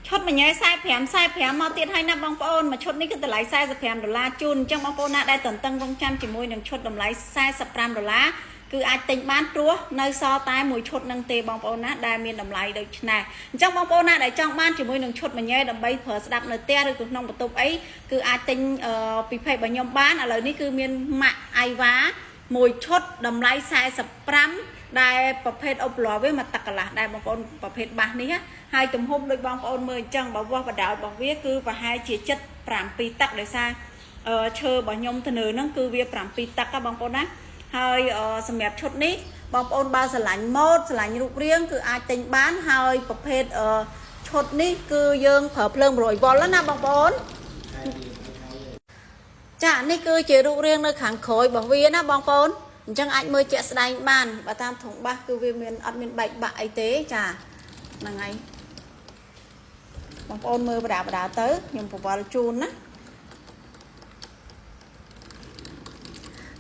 ឈុតមួយញ៉ែ45 45មកទៀតហើយណាបងប្អូនមួយឈុតនេះគឺតម្លៃ45ដុល្លារជូនអញ្ចឹងបងប្អូនណាដែលតន្ទឹងរង់ចាំជាមួយនឹងឈុតតម្លៃ45ដុល្លារគឺអាចទិញបានព្រោះនៅសល់តែមួយឈុតនឹងទេបងប្អូនណាដែលមានតម្លៃដូចនេះអញ្ចឹងបងប្អូនណាដែលចង់បានជាមួយនឹងឈុតមួយញ៉ែដើម្បីប្រើស្ដាប់នៅផ្ទះឬក៏ក្នុងបន្ទប់អីគឺអាចទិញពី page របស់ខ្ញុំបានឥឡូវនេះគឺមានម៉ាក់អៃវ៉ាមួយឈុតតម្លៃ45ដែលប្រភេទអុបឡវាមួយទឹកកន្លះដែរបងប្អូនប្រភេទបាសនេះហើយទំហំដូចបងប្អូនមើលអញ្ចឹងបើវាស់បដោយរបស់វាគឺប្រហែលជា7ទឹកដោយសារឈើរបស់ខ្ញុំទៅនៅហ្នឹងគឺវា7ទឹកបងប្អូនណាហើយសម្រាប់ឈុតនេះបងប្អូនបើស្រឡាញ់ម៉ូដស្រឡាញ់រូបរាងគឺអាចទិញបានហើយប្រភេទឈុតនេះគឺយើងប្រើភ្លើង100វ៉ុលណាបងប្អូនចានេះគឺជារូបរាងនៅខាងក្រោយរបស់វាណាបងប្អូនអញ្ចឹងអាចមើលជាក់ស្ដែងបានបើតាមធុងបាសគឺវាមានអត់មានបែកបាក់អីទេចាហ្នឹងហើយបងប្អូនមើលបដាបដាទៅខ្ញុំពវល់ជូនណា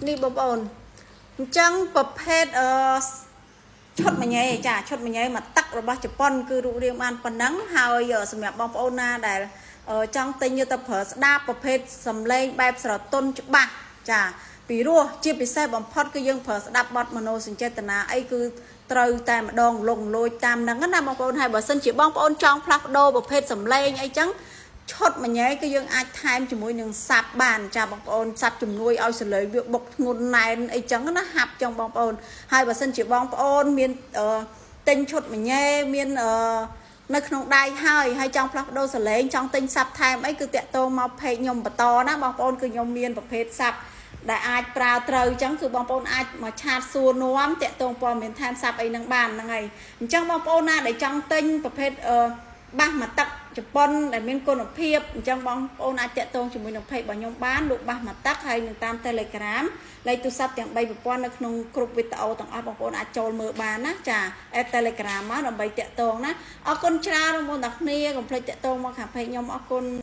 នេះបងប្អូនអញ្ចឹងប្រភេទឈុតមួយញ៉ែចាឈុតមួយញ៉ែមួយទឹករបស់ជប៉ុនគឺរូបរាងបានប៉ុណ្ណឹងហើយសម្រាប់បងប្អូនណាដែលចង់ទិញយកទៅប្រើស្ដាប់ប្រភេទសំឡេងបែបស្រទន់ច្បាស់ចាពីរោះជាពិសេសបំផុតគឺយើងប្រើស្ដាប់បទមโนសញ្ចេតនាអីគឺត្រូវតែម្ដងលងលួចតាមហ្នឹងណាបងប្អូនហើយបើសិនជាបងប្អូនចង់ផ្លាស់ប្ដូរប្រភេទសំឡេងអីចឹងឈុតមួយញ៉ែគឺយើងអាចថែមជាមួយនឹងសាប់បានចាបងប្អូនសាប់ជំនួយឲ្យសលេងវាបុកធ្ងន់ណែនអីចឹងណាហាប់ចឹងបងប្អូនហើយបើសិនជាបងប្អូនមានទិញឈុតមួយញ៉ែមាននៅក្នុងដៃហើយហើយចង់ផ្លាស់ប្ដូរសលេងចង់ទិញសាប់ថែមអីគឺតាក់ទងមក page ខ្ញុំបន្តណាបងប្អូនគឺខ្ញុំមានប្រភេទសាប់ដែលអាចប្រើត្រូវអញ្ចឹងគឺបងប្អូនអាចមកឆាតសួរនាំតាក់ទងព័ត៌មានថែមសាប់អីនឹងបានហ្នឹងហើយអញ្ចឹងបងប្អូនណាដែលចង់ទិញប្រភេទបាសមួយទឹកជប៉ុនដែលមានគុណភាពអញ្ចឹងបងប្អូនអាចតាក់ទងជាមួយនឹង page របស់ខ្ញុំបានលោកបាសមួយទឹកហើយនឹងតាម Telegram លេខទូរស័ព្ទទាំង3ប្រព័ន្ធនៅក្នុងគ្រប់វីដេអូទាំងអស់បងប្អូនអាចចូលមើលបានណាចា add Telegram មកដើម្បីតាក់ទងណាអរគុណច្រើនបងប្អូនទាំងគ្នាកុំភ្លេចតាក់ទងមកខាង page ខ្ញុំអរគុណ។